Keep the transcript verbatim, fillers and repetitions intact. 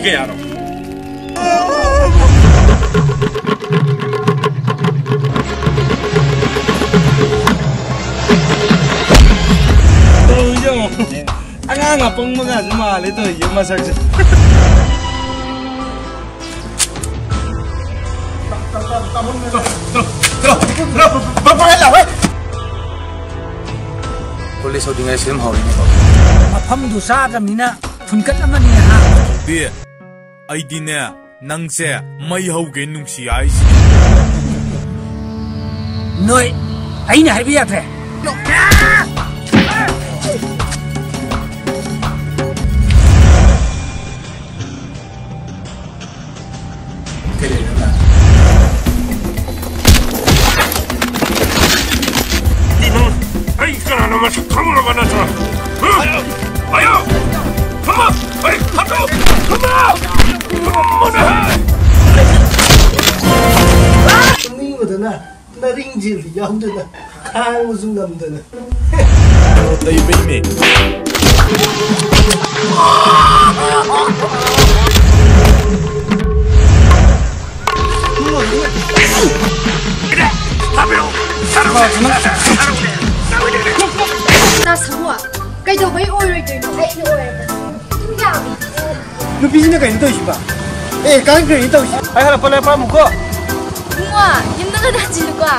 ꯀꯌꯥꯅꯣ? ꯇꯧꯔꯤꯁꯦ ꯌꯦꯡꯉꯣ꯫ ꯑꯉꯥꯡ ꯑꯄꯪꯕꯒꯁꯨ ꯃꯥꯜꯂꯦ ꯇꯧꯔꯤꯁꯦ ꯃꯁꯛꯁꯦ꯫ ꯄꯨꯂꯤꯁ ꯍꯧꯗ꯭ꯔꯤꯉꯩ ꯁꯦꯝ ꯍꯧꯔꯤꯅꯤꯀꯣ꯫ ꯃꯐꯝꯗꯨ ꯆꯥꯗ꯭ꯔꯕꯅꯤꯅ ꯐꯨꯟꯀꯠ ꯑꯃꯅꯤ ꯍꯥ꯫ ꯍꯧꯕꯤ, ꯑꯩꯗꯤꯅꯦ ꯅꯪꯁꯦ ꯃꯩ ꯍꯧꯒꯦ ꯅꯨꯡꯁꯤ ꯍꯥꯏꯁꯤ꯫ ꯅꯣꯏ ꯑꯩꯅ ꯍꯥꯏꯕ ꯌꯥꯗ꯭ꯔꯦ꯫ ꯅꯪ ꯑꯩ ꯀꯅꯥꯅꯣ ꯃꯁꯛ ꯈꯪꯉꯨꯔꯕ ꯅꯠꯇ꯭ꯔꯣ? ꯍꯥ? ꯑꯌꯣ! ꯊꯝꯃꯣ! ꯑꯩ ꯍꯥꯠꯇꯣꯛ! ꯊꯝꯃꯣ! ꯊꯝꯃꯣꯅꯦ! ꯇꯨꯝꯅꯤꯡꯕꯗꯅ ꯅꯔꯤꯡꯁꯦ ꯌꯥꯎꯗꯅ ꯈꯥꯡꯕꯁꯨ ꯉꯝꯗꯅ꯫ ꯂꯩꯕꯩꯅꯦ꯫ ꯇꯥ ꯁꯃꯨ, ꯀꯩꯗꯧꯕꯩ ꯑꯣꯏꯔꯣꯏꯗꯣꯏꯅꯣ? ꯑꯩꯅ ꯑꯣꯏꯔꯕꯅꯤ꯫ ꯑꯗꯨꯝ ꯌꯥꯕꯅꯤ꯫ ꯅꯨꯄꯤꯁꯤꯅ ꯀꯩꯅꯣ ꯇꯧꯔꯤꯁꯤꯕ? ꯑꯦ, ꯀꯥꯟꯈ꯭ꯔꯦꯅꯦ ꯇꯧꯔꯤꯁꯤ꯫ ꯑꯩ ꯍꯜꯂꯛꯄ ꯂꯩꯔ ꯄꯥꯝꯃꯨꯀꯣ꯫ ꯏꯕꯨꯡꯉꯣ, ꯌꯨꯝꯗ ꯈꯔ ꯍꯟꯖꯤꯜꯂꯨꯀꯣ꯫